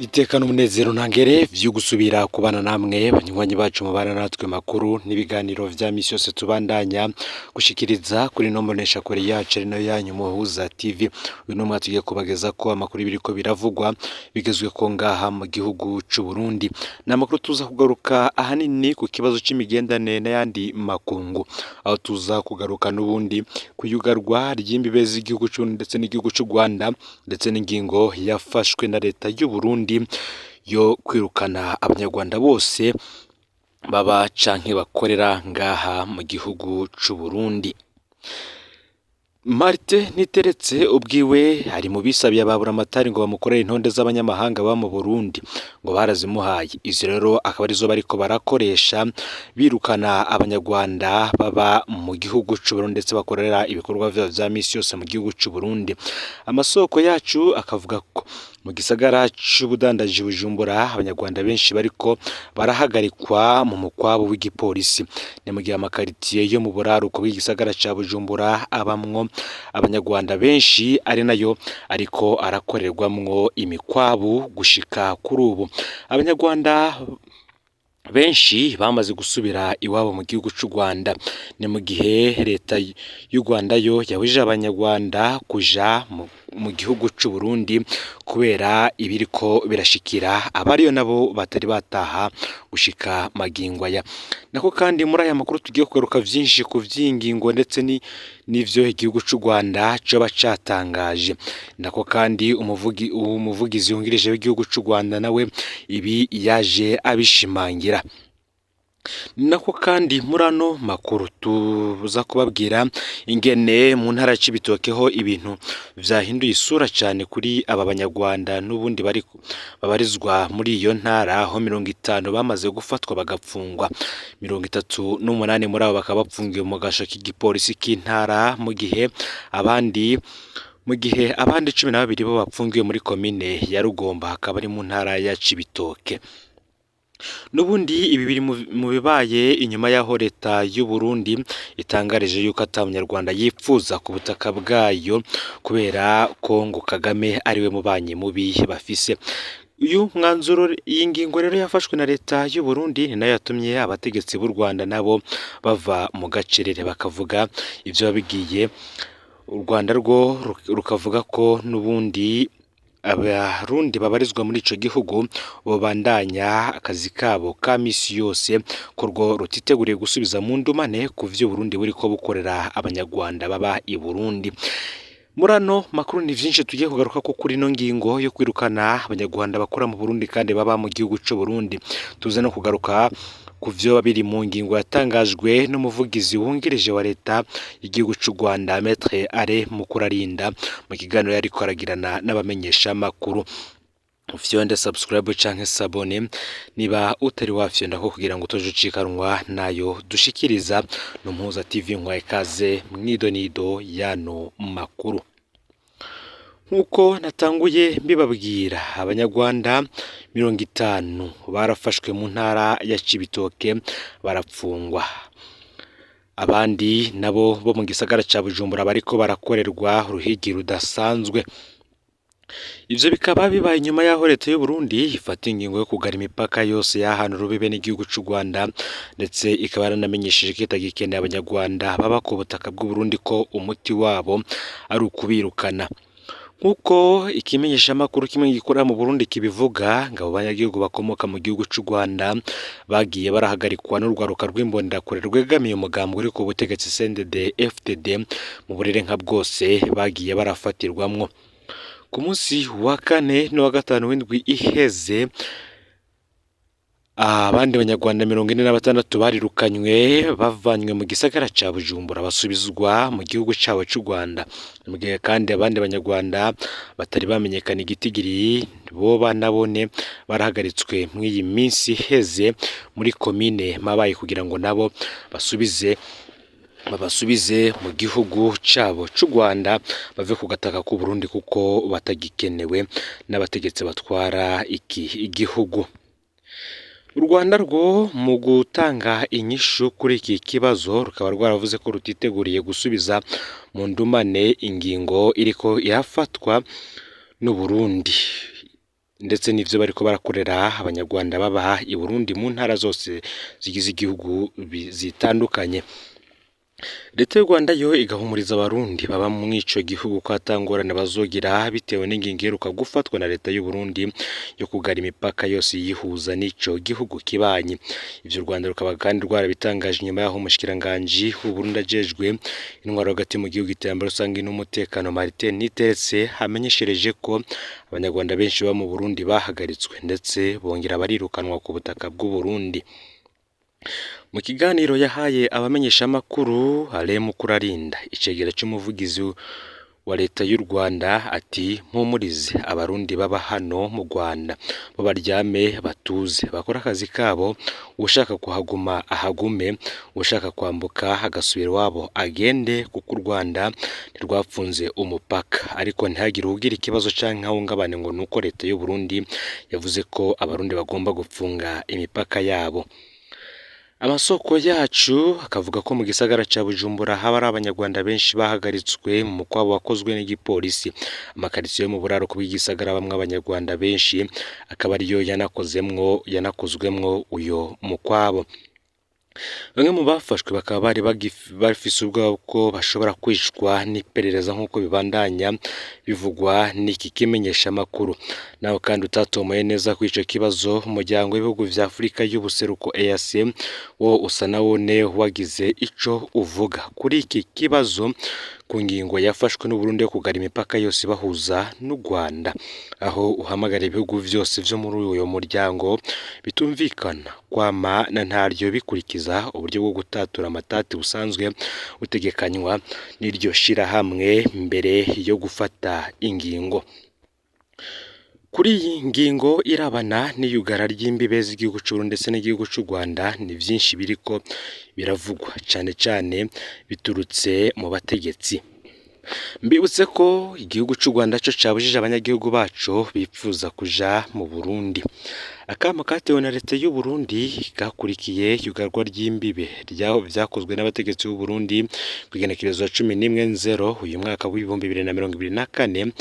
Iteka n'umunezero ntangere vyo gusubira kubana namwe banywanyi bacu mubana natwe makuru n'ibiganiro vya misi yose tubandanya gushikiriza kuri ino mboneshakure yacu ari nayo yanyu Muhuza TV. Uyu numwe tugiye kubageza ko amakuru biriko biravugwa bigezweko ngaha mu gihugu c'u Burundi. Ni amakuru tuza kugaruka ahanini ku kibazo c'imigenderanire n'ayandi makungu, aho tuza kugaruka n'ubundi kuyugarwa ry'imbibe z'igihugu c'u Burundi ndetse n'igihugu c'u Rwanda, ndetse n'ingingo yafashwe na leta y'u Burundi yo kwirukana abanyarwanda bose baba canke bakorera ngaha mu gihugu c'u Burundi. Martin Niteretse ubwiwe ari mu bisabiye ba Buramatari ngo bamukorere intonde z'abanyamahanga baba mu Burundi, ngo barazimuhaye. Izo rero akaba arizo bariko barakoresha birukana abanyarwanda baba mu gihugu c'u Burundi ndetse bakorera ibikorwa vyabo vya misi yose mu gihugu c'u Burundi. Amasoko yacu akavuga ko mu gisagara c'ubudandaji Bujumbura abanyarwanda benshi bariko barahagarikwa mu mukwabu w'igipolisi. Ni mu gihe amakaritiye yo mu buraruko bw'igisagara ca Bujumbura abamwo abanyarwanda benshi ari nayo ariko arakorerwamwo imikwabu gushika kuri ubu. Abanyarwanda benshi bamaze gusubira iwabo mu gihugu c'u Rwanda. Ni mu gihe leta y'u Rwanda yo yabujije abanyarwanda kuja mu gihugu c'u Burundi kubera ibiriko birashikira abariyo nabo batari bataha gushika magingo aya. Nako kandi muri aya makuru tugiye kugaruka vyinshi ku vy'ingingo ndetse n'ivyo igihugu c'u Rwanda coba catangaje. Nako kandi umuvugizi wungirije w'igihugu c'u Rwanda nawe ibi yaje abishimangira. Nako kandi muri ano makuru tuza kubabwira ingene mu ntara ya Cibitoke ho ibintu vyahinduye isura cane kuri aba banyarwanda n'ubundi bari babarizwa muri iyo ntara, aho 50 bamaze gufatwa bagapfungwa, 38 muri abo bakaba bapfungiwe mu gasho k'igipolisi k'intara, mu gihe abandi 12 bo bapfungiwe muri komine ya Rugombo, hakaba ari mu ntara ya Cibitoke. N'ubundi ibi biri mu bibaye inyuma y'aho leta y'u Burundi itangarije yuko ata munyarwanda yipfuza ku butaka bwayo kubera ko ngo Kagame ariwe mubanyi mubi bafise. Uyu mwanzuro, iyi ngingo rero yafashwe na leta y'u Burundi ni nayo yatumye abategetsi b'u Rwanda nabo bava mu gacerere bakavuga ivyo bigiye. U Rwanda rwo rukavuga ko n'ubundi abarundi babarizwa muri ico gihugu bobandanya akazi kabo ka misi yose, ko rwo rutiteguriye gusubiza mu ndumane ku vyo Burundi buriko bukorera abanyarwanda baba i Burundi. Muri ano makuru ni vyinshi tugiye kugaruka ko kuri ino ngingo yo kwirukana abanyarwanda bakora mu Burundi kandi baba mu gihugu c'u Burundi. Tuze no kugaruka ku vyo biri mu ngingo yatangajwe n'umuvugizi wungirije wa leta y'igihugu c'u Rwanda, Maître Alain Mukurarinda, mu kiganiro yariko aragirana n'abamenyeshamakuru. Ufyonde subscribe canke s'abonner niba utari wafyonda ko kugira ngo utoje ucikanwa nayo dushikiriza. No Mpuza TV nkwaye ikaze mwidonido yano makuru. Nk'uko natanguye mbibabwira, abanyarwanda 50 barafashwe mu ntara ya Cibitoke barapfungwa, abandi nabo bo mu gisagara ca Bujumbura bariko barakorerwa uruhigi rudasanzwe. Ivyo bikaba bibaye inyuma y'aho leta y'u Burundi ifata ingingo yo kugara imipaka yose y'ahantu urubibe n'igihugu c'u Rwanda, ndetse ikaba yaranamenyesheje ko itagikeneye abanyarwanda baba ku butaka bw'u Burundi, ko umuti wabo ari ukubirukana. Nk'uko ikimenyeshamakuru kimwe gikorera mu Burundi kibivuga, ngo abo banyagihugu bakomoka mu gihugu c'u Rwanda bagiye barahagarikwa n'urwaruka rw'imbonerakure rwegamiye umugambi uri ku butegetsi CNDD FDD mu burere nka bwose bagiye barafatirwamwo. Ku munsi wa kane n'uwa gatanu w'indwi iheze, abandi banyarwanda 46 barirukanywe bavanywe mu gisagara ca Bujumbura basubizwa mu gihugu cabo c'u Rwanda. Mu gihe kandi abandi banyarwanda batari bamenyekana igitigiri boba nabone barahagaritswe mw'iyi minsi iheze muri komine Mabayi kugira ngo nabo babasubize mu gihugu cabo c'u Rwanda, bave ku gataka k'u Burundi kuko batagikenewe n'abategetsi batwara iki igihugu. U Rwanda rwo mu gutanga inyishu kuri iki kibazo rukaba rwaravuze ko rutiteguriye gusubiza mu ndumane ingingo iriko irafatwa n'u Burundi. ndetse n'ivyo bariko barakorera abanyarwanda baba i Burundi mu ntara zose zigize igihugu zitandukanye. Leta y'u Rwanda yo igahumuriza abarundi baba mw'ico gihugu ko ata ngorane bazogira bitewe n'ingingo iheruka gufatwa na leta y'u Burundi yo kugara imipaka yose yihuza n'ico gihugu kibanyi. Ivyo u Rwanda rukaba kandi rwarabitangaje inyuma y'aho umushikiranganji w'Uburundi ajejwe intwaro hagati mu gihugu, iterambere rusangi n'umutekano, Martin Niteretse, amenyeshereje ko abanyarwanda benshi baba mu Burundi bahagaritswe ndetse bongera barirukanwa ku butaka bw'u Burundi. Mu kiganiro yahaye abamenyeshamakuru, Alain Mukurarinda, icegera c'umuvugizi wa leta y'u Rwanda, ati: "Mpumurize abarundi baba hano mu Rwanda, bo baryame batuze bakore akazi kabo, uwushaka kuhaguma ahagume, uwushaka kwambuka agasubira iwabo agende, kuko u Rwanda ntirwapfunze umupaka, ariko ntihagire uwugira ikibazo canke ahungabane ngo nuko leta y'u Burundi yavuze ko abarundi bagomba gupfunga imipaka yabo." Amasoko yacu akavuga ko mu gisagara ca Bujumbura haba ari abanyarwanda benshi bahagaritswe mu mukwabo wakozwe n'igipolisi. Amakaritsiye yo mu buraruko bw'igisagara bamwe abanyarwanda benshi akaba ariyo yanakozwemwo uyo mukwabo. Bamwe mu bafashwe bakaba bari bafise ubwoba ko bashobora kwicwa n'iperereza nk'uko bibandanya bivugwa n'iki kimenyeshamakuru. Naho kandi utatomoye neza kuri ico kibazo, umuryango w'ibihugu vya Afurika y'ubuseruko EAC wo usa nawone wagize ico uvuga kuri iki kibazo ku ngingo yafashwe n'Uburundi yo kugara imipaka yose ibahuza n'u Rwanda, aho uhamagara ibihugu vyose vyo muri uyo muryango bitumvikana kwama na ntaryo bikurikiza uburyo bwo gutatura amatati busanzwe butegekanywa n'iryo shirahamwe mbere yo gufata ingingo. Kuri iyi ngingo irabana n'iyugara ry'imbibe z'igihugu c'Uburundi ndetse n'igihugu c'u Rwanda, ni vyinshi biriko biravugwa cane cane biturutse mu bategetsi. Mbibutse ko igihugu c'u Rwanda co cabujije abanyagihugu baco bipfuza kuja mu Burundi. Akamo katewe na leta y'u Burundi gakurikiye yugarwa ry'imbibe vyakozwe n'abategetsi b'u Burundi kw'igenekerezo 11/0 uyu mwaka w'2024.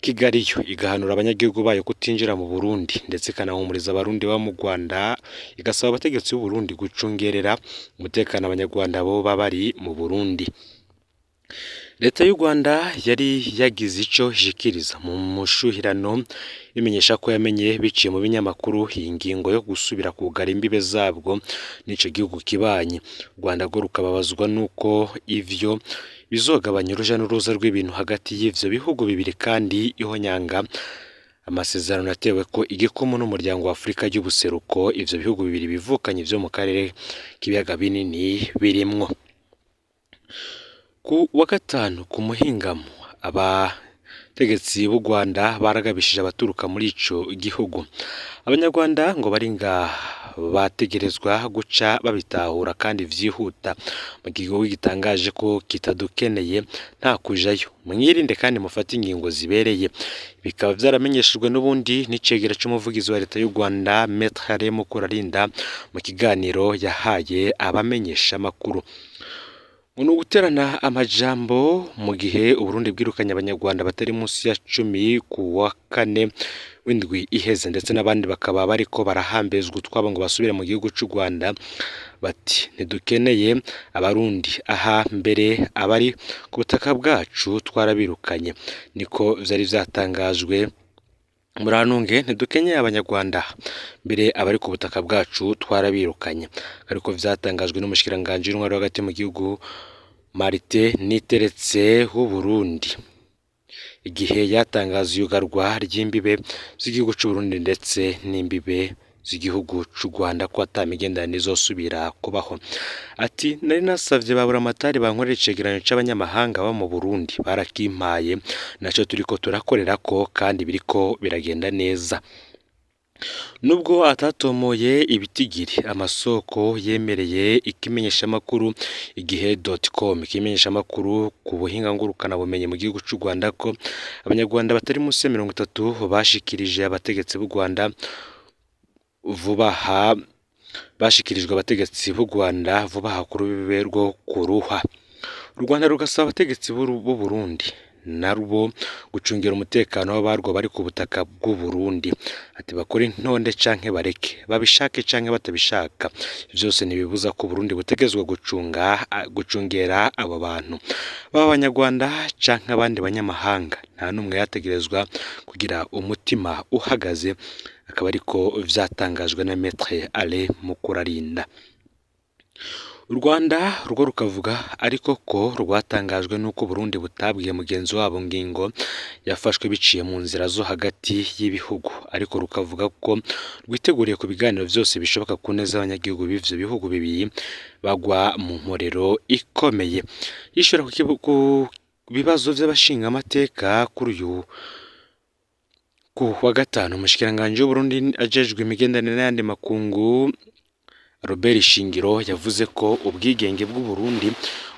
Kigali yo igahanura abanyagihugu bayo kutinjira mu Burundi ndetse ikanahumuriza abarundi baba mu Rwanda, igasaba abategetsi b'u Burundi gucungerera umutekano abanyarwanda boba bari mu Burundi. Leta y'u Rwanda yari yagize ico ishikiriza mu mushuhirano bimenyesha ko yamenye biciye mu binyamakuru iyi ngingo yo gusubira kugara imbibe zabwo n'ico gihugu kibanyi. U Rwanda rwo rukababazwa nuko ivyo bizogabanya uruja n'uruza rw'ibintu hagati y'ivyo bihugu bibiri kandi ihonyanga amasezerano yatewe ko igikumu n'umuryango wa Afurika y'ubuseruko ivyo bihugu bibiri bivukanye vyo mu karere k'ibiyaga binini birimwo. Ku wa gatanu ku muhingamo, abategetsi b'u Rwanda baragabishije abaturuka muri ico gihugu. Abanyarwanda ngo bari ngaha bategerezwa guca babitahura kandi vyihuta. Mu gihugu gitangaje ko kitadukeneye nta kujayo, mwirinde kandi mufate ingingo zibereye. Bikaba vyaramenyeshejwe n'ubundi n'icegera c'umuvugizi wa leta y'u Rwanda Maître Alain Mukurarinda mu kiganiro yahaye abamenyeshamakuru. Ngo ni uguterana amajambo mu gihe Uburundi bwirukanye abanyarwanda batari munsi ya 10 ku wa kane w'indwi iheze, ndetse n'abandi bakaba bariko barahambezwa utwabo ngo basubire mu gihugu c'u Rwanda. Bati: "Ntidukeneye abarundi aha, mbere abari ku butaka bwacu twarabirukanye," niko vyari vyatangajwe. Murantunge, ntidukeneye abanyarwanda, mbere abari ku butaka bwacu twarabirukanye, ariko vyatangajwe n'umushikiranganji w'intwaro hagati mu gihugu Martin Niteretse w'u Burundi igihe yatangaza iyugarwa ry'imbibe z'igihugu c'u Burundi ndetse n'imbibe z'igihugu c'u Rwanda ko ata migenderanire izosubira kubaho. Ati: "Nari nasavye ba buramatari bankorera icegeranyo c'abanyamahanga baba mu Burundi, barakimpaye, naco turiko turakorerako kandi biriko biragenda neza." Nubwo atatomoye ibitigiri, amasoko yemereye ikimenyeshamakuru igihe.com, ikimenyeshamakuru ku buhinga ngurukanabumenyi mu gihugu c'u Rwanda, ko abanyarwanda batari munsi ya 30 bashikirije abategetsi b'u Rwanda vuba aha, bashikirijwe abategetsi b'u Rwanda vuba aha ku rubibe rwo kuruha. U Rwanda rugasaba abategetsi b'u Burundi narwo gucungira umutekano w'abarwo bari ku butaka bw'u Burundi. Ati bakore intonde canke bareke, babishake canke batabishaka, vyose ntibibuza ko Burundi butegerezwa gucungera abo bantu, baba abanyarwanda canke abandi banyamahanga, nta n'umwe yategerezwa kugira umutima uhagaze, akaba ariko vyatangajwe na Maître Alain Mukurarinda. U Rwanda rwo rukavuga ariko ko rwatangajwe n'uko Burundi butabwiye mugenzi wabo ngingo yafashwe biciye mu nzira zo hagati y'ibihugu, ariko rukavuga ko rwiteguriye ku biganiro vyose bishoboka ku neza y'abanyagihugu b'ivyo bihugu bibiri bagwa mu mporero ikomeye. Yishura ku bibazo vy'abashingamateka kuri uyu ku wa gatanu, umushikiranganji w'Uburundi ajejwe imigenderanire n'ayandi makungu Robert Shingiro yavuze ko ubwigenge bw'Uburundi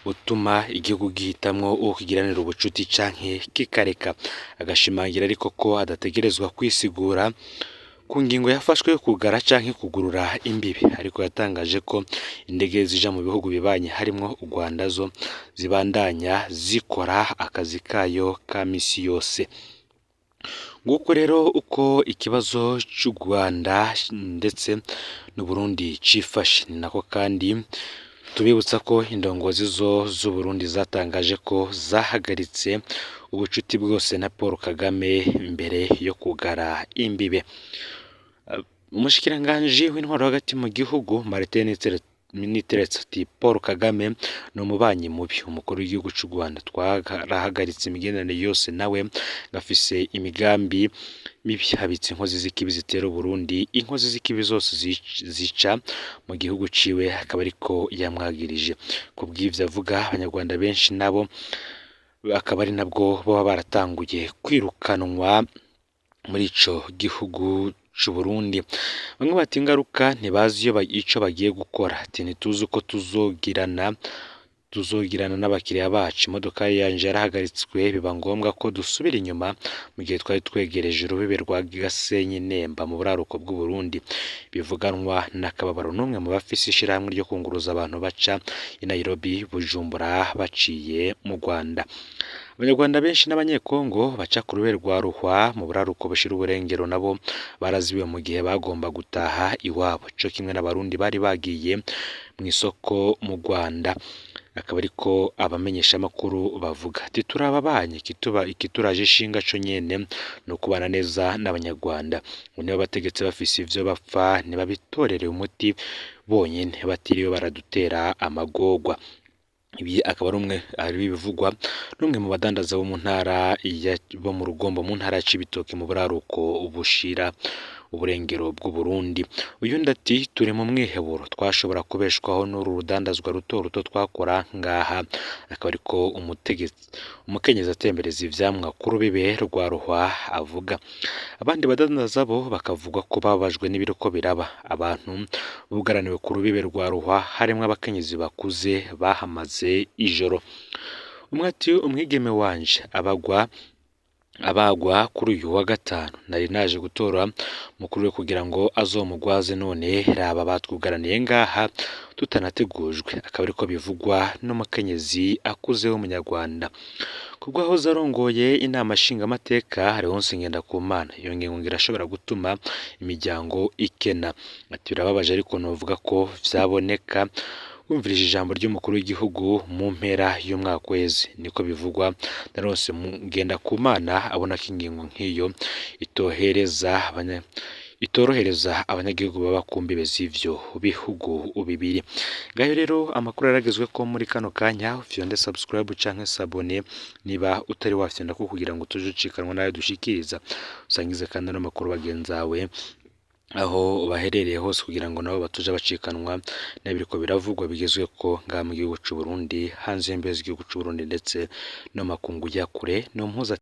butuma igihugu gihitamwo uwo kigiranira ubucuti canke kikareka, agashimangira ariko ko adategerezwa kwisigura ku ngingo yafashwe yo kugara canke kugurura imbibe, ariko yatangaje ko indege zija mu bihugu bibanyi harimwo u Rwanda zo zibandanya zikora akazi kayo ka misi yose. Nguko rero uko ikibazo c'u Rwanda ndetse n'Uburundi cifashe, ni nako kandi tubibutsa ko indongozi zo z'Uburundi zatangaje ko zahagaritse ubucuti bwose na Paul Kagame mbere yo kugara imbibe. Umushikiranganji w'intwaro hagati mu gihugu Martin Niteretse ati Paul Kagame ni umubanyi mubi, umukuru w'igihugu c'u Rwanda twarahagaritse imigenderanire yose nawe, ngafise imigambi mibi, habitse inkozi z'ikibi zitera Uburundi, inkozi z'ikibi zose zica mu gihugu ciwe, akaba ariko yamwagirije. Kubw'ivyo avuga, abanyarwanda benshi nabo akaba ari nabwo baba baratanguye kwirukanwa muri ico gihugu c'Uburundi. Bamwe bati ingaruka ntibazi ico bagiye gukora, ati ntituzi uko tuzogirana n'abakiriya bacu, imodoka yanje yarahagaritswe biba ngombwa ko dusubira inyuma mu gihe twari twegereje urubibe rwa Gasenyi Nemba mu buraruko bw'Uburundi. Bivuganwa n'akababaro n'umwe mu bafise ishirahamwe ryo kunguruza abantu baca i Nairobi, Bujumbura baciye mu Rwanda. Abanyarwanda benshi n'abanyekongo baca ku rube rwa Ruhwa mu buraruko bushira uburengero nabo barazibiwe mu gihe bagomba gutaha iwabo, co kimwe n'abarundi bari bagiye mw'isoko mu Rwanda. Akaba ariko abamenyeshamakuru bavuga ati turababanyi, ikituraje ishinga co nyene ni ukubana neza n'abanyarwanda, ngo niba abategetsi bafise ivyo bapfa ntibabitorere umuti bonyene batiriwe baradutera amagorwa. Ibi akaba ari umwe ari ibivugwa n'umwe mu badandaza bo mu ntara bo mu Rugombo mu ntara ya Cibitoke mu buraruko bushira uburengero bw'Uburundi. Uyundi ati turi mu mwiheburo, twashobora kubeshwaho n'uru rudandazwa ruto ruto twakora ngaha. Akaba ariko umukenyezi atembereza ivyamwa ku rubibe rwa Ruhwa avuga. Abandi badandaza bo bakavuga ko bababajwe n'ibiriko biraba, abantu bugaraniwe ku rubibe rwa Ruhwa harimwo abakenyezi bakuze bahamaze ijoro. Umwe ati umwigeme wanje abagwa kuri uyu wa gatanu, nari naje gutora mukuru we kugira ngo azomugwaze, none raba batwugaraniye ngaha tutanategujwe. Akaba ariko bivugwa n'umukenyezi akuze w'umunyarwanda. Kubwo ahoze arongoye inama nshingamateka Leonce Ngendakumana, iyo ngingo ngo irashobora gutuma imiryango ikena. Ati birababaje ariko novuga ko vyaboneka wumvirije ijambo ry'umukuru w'igihugu mu mpera y'umwaka uheze, niko bivugwa na Leonce Ngendakumana, abona ko ingingo nk'iyo itorohereza abanyagihugu baba ku mbibe z'ivyo bihugu bibiri. Ngayo rero amakuru yaragezwe ko muri kano kanya, ufyonde subscribe canke s'abonner niba utari wafyonda ko kugira ngo tuje ucikanwa n'ayo dushikiriza, usangize kandi n'amakuru bagenzawe aho baherereye hose kugira ngo nabo batuje bacikanwa n'ibiriko biravugwa bigezwe ko ngaha mu gihugu c'u Burundi, hanze y'imbibe z'igihugu c'u Burundi ndetse no makungu ya kure no mpuza.